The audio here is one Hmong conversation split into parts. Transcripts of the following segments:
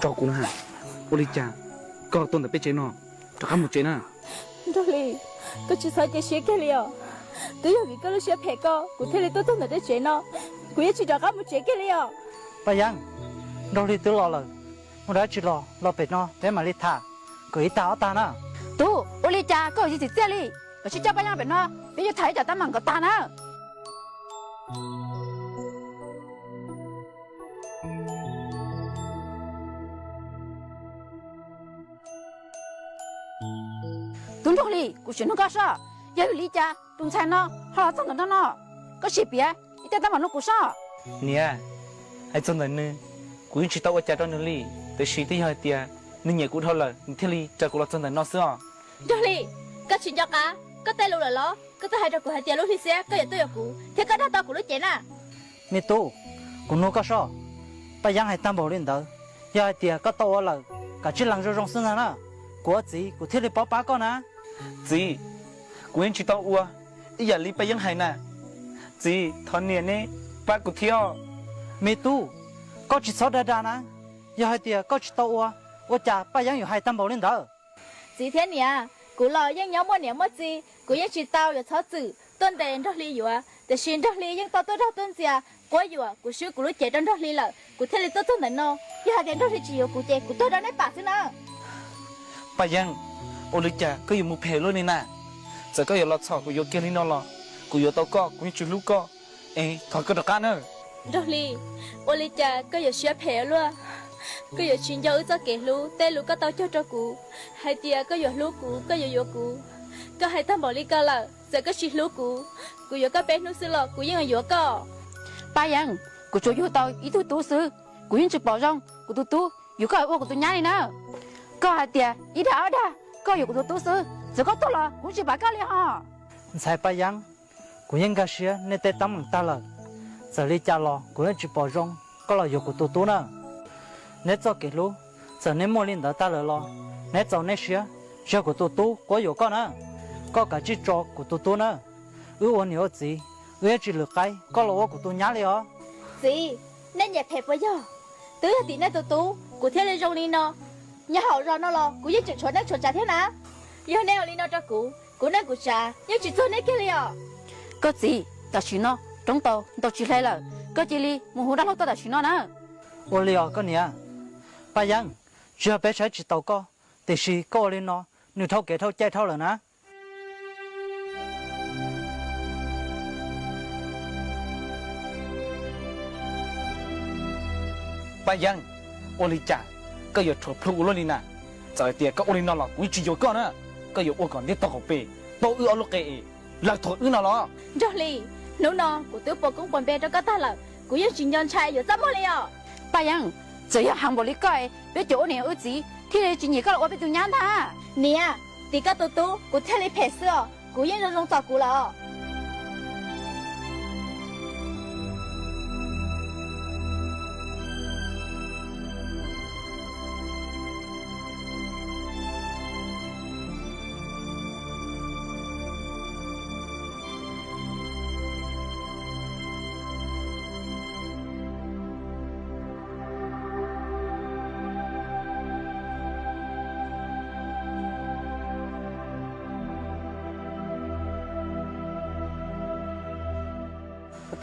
Tos kuv na. Ua li cas koj tuaj ntawm peb tsev no? Rov qab mus tsev na. Nraug Hli, koj tsis txhob cia siab kiag li os. Twb yog vim koj lub siab phem koj kuv thiaj li tuaj txog ntawm tej tsev no. Kuv yeej tsis rov qab mus tsev kiag li os. Paj Yeeb, Nraug Hli twb los lawm, mus dab tsi los, los pem no peb mam li tham kom ib tag ob tag na. Tub, ua li cas koj yuav tsis tsim txiaj li? Koj sim coj Paj Yeeb pem no, peb yuav tham ib co teeb meem kom tag na. Tub Nraug Hli, kuv sim nug koj soj, yog vim li cas tus ntxhais no ho los txog ntawm no no? Koj sim piav ib co teeb meem rau kuv soj. Niam, hais txog ntawm nws, kuv yeej tsis tau ua cas rau nws li, tiam sis twb yog hais tias nws nyiam kuv dhau lawm nws thiaj li raws kuv los txog ntawm no xwb os. Nraug Hli, koj tsis nco qab koj tej lus lawm los? Koj twb hais rau kuv hais tias lub hli xiab koj yuav tuaj yuav kuv thiab koj dag tau kuv lub cev na. Me tub, kuv nug koj soj, Paj Yeeb hais tag npaum li ntawd, yog hais tias koj tau ua lawm, kav tsij lees zoo zoo xwb ntag na. Kuv ua txiv kuv thiaj li paub pab koj na. Txiv, kuv yeej tsis tau ua ib yam li Paj Yeeb hais na. Txiv, thov niam neb pab kuv thiab. Me tub, koj tsis txhob dag dag na. Yog hais tias koj tsis tau ua, ua cas Paj Yeeb yuav hais tag npaum li ntawd? Txiv thiab niam, kuv los yeej nyob muaj niam muaj txiv, kuv yeej tsis tau yuav txhob txwm tuaj ntes Nraug Hli yuav, tiam sis Nraug Hli yeej tau tuaj raug tuaj ntxias quab yuam kuv swb kuv lub cev rau Nraug Hli lawm, kuv thiaj li tuaj txog ntawm no. Yog hais tias Nraug Hli tsis yuav kuv ces kuv tuag rau neb pam xwb na. Paj Yeeb, ua li cas koj yuav mus phem luaj li na? Txawm koj yuav los txhom kuv yuav kiag li no los kuv yuav tau koj, kuv yeej tsis hlub koj. Es thov koj rov qab na. Nraug Hli, ua li cas koj yuav siab phem luaj? Koj yuav tsis nco wb txoj kev hlub, tej lus koj tau cog rau kuv hais tias koj yuav hlub kuv, koj yuav yuav kuv. Koj hais tag npaum li ko lawm, txawm koj tsis hlub kuv, kuv yuav koj peb hnub xwb los kuv yeej yuav koj. Paj Yeeb, kuv tsuas yug tau ib tug tub xwb, kuv yeej tsis pom zoo kuv tus tub yuav koj ua kuv tus nyab li na. Koj hais tias ib dag ob dag koj yuav kuv tus tub xwb, txawm koj tuag los kuv tsis pam koj li hos. Ntxhais Paj Yeeb, kuv yeej nkag siab nej tej teeb meem tag lawm. Txawm li cas los kuv yeej tsis pom zoo koj los yuav kuv tus tub na. Neb txoj kev hlub, txawm neb muaj li ntawd tag lawm los neb txaus nej siab, tsis yog kuv tus tub quab yuam koj na. Koj kav tsij tso kuv tus tub na. Wb ua niam ua txiv, wb yeej tsis lwm qaib koj los ua kuv tus nyab li os. Txiv, nej nyiam phem puas yog? Twb yog tim nej tus tub kuv thiaj li zoo li no. Nyob hauv zos no los kuv yeej tseem tshuav neej tshuav tsav thiab na. Yog nej ua li no rau kuv, kuv neej kuv tsav yeej tsis txuag nej kiag li os. Koj txiv, tam sim no roob tau ntaus tsis hle lawm, koj cia li mus hu dab laug tuaj tam sim no na. Ua li os koj niam. Paj Yeeb, tsis yog peb saib tsis taus koj, tiam sis koj ua li no, nws dhau kev dhau cai dhau lawm na. Paj Yeeb, ua li cas koj yuav rhuav plhu ua luaj li na? Txawm hais tias koj ua li no los kuv yeej tsis yuav koj na. Koj yuav ua kom ntiab tog qaum pes, pauj wb ob lub qe es lawv thuam wb no los? Nraug Hli, hnub no kuv twb puas koob puas npe rau koj tag lawm, kuv yeej tsis nco ntshai yuav txaj muag li os. Paj Yeeb, txawm yog heev npaum li koj, peb cov ua niam ua txiv thiaj li tsis nyiam koj los ua peb tus nyab ntag. Niam, tim koj tus tub kuv thiaj li phem xwb os, kuv yeej zoo zoo txom kuv lawm os.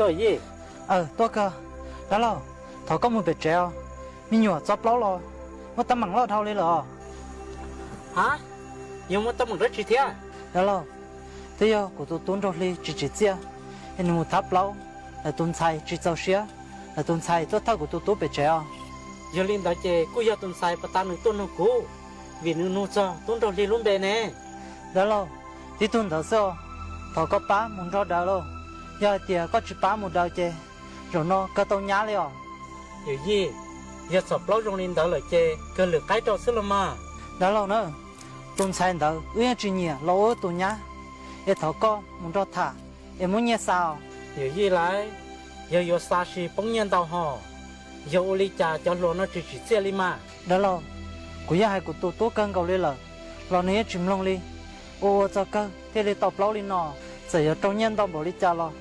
Tuaj Yij. Aw, tuaj kawg. Dab laug, thov koj mus pem tsev os. Me nyuam txob plaub los muaj teeb meem loj dhau li lawm os. Ha, yog muaj teeb meem dab tsi thiab? Dab laug, twb yog kuv tus tub Nraug Hli tsis tsim txiaj es nws mus thab plaub, lawv tus ntxhais tsis txaus siab, lawv tus ntxhais tuaj thawj kuv tus tub pem tsev os. Yog li ntawd ces kuj yog tus ntxhais pas tas nws tuaj nug kuv, vim nws nug txog tub Nraug Hli lub npe ne. Dab laug, tib tug ntawd xwb os. Thov koj pab mus nrog daws lauj. Yog hais tias koj tsis pab mus daws ces zaum no kawg tau nyab li os. Yawm yij, yog txhom plaub zoo li ntawd lawm ces kawg lwm qaib rau xwb los mas. Dab laug na, tus ntxhais ntawd wb yeej tsis nyiam los ua wb tus nyab, es thov koj mus nrog tham es muab nyiaj xa os. Yawm yij lawv, yog yuav xa tsis poob nyiaj ntau hos, yog ua li cas cov hluas no tsis tsim txiaj li mas. Dab laug, kuv yeej hais kuv tus tub kawg nkaus li lawm, los nws yeej tsis mloog li. Ua ua txog kawg thiaj li tau plaub li no. Txawm yuav raug nyiaj ntau npaum li cas los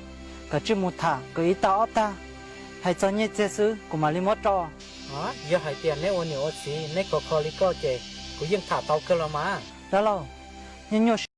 kav tsij mus tham kom ib tag ob tag, hais txog nyiaj txiag xwb kuv mam li muab rau. Yog hais tias neb ua niam ua txiv neb khov kho li koj ces kuv yeej tham tau kawg los mas. Dab laug, nyuaj nyuaj siab.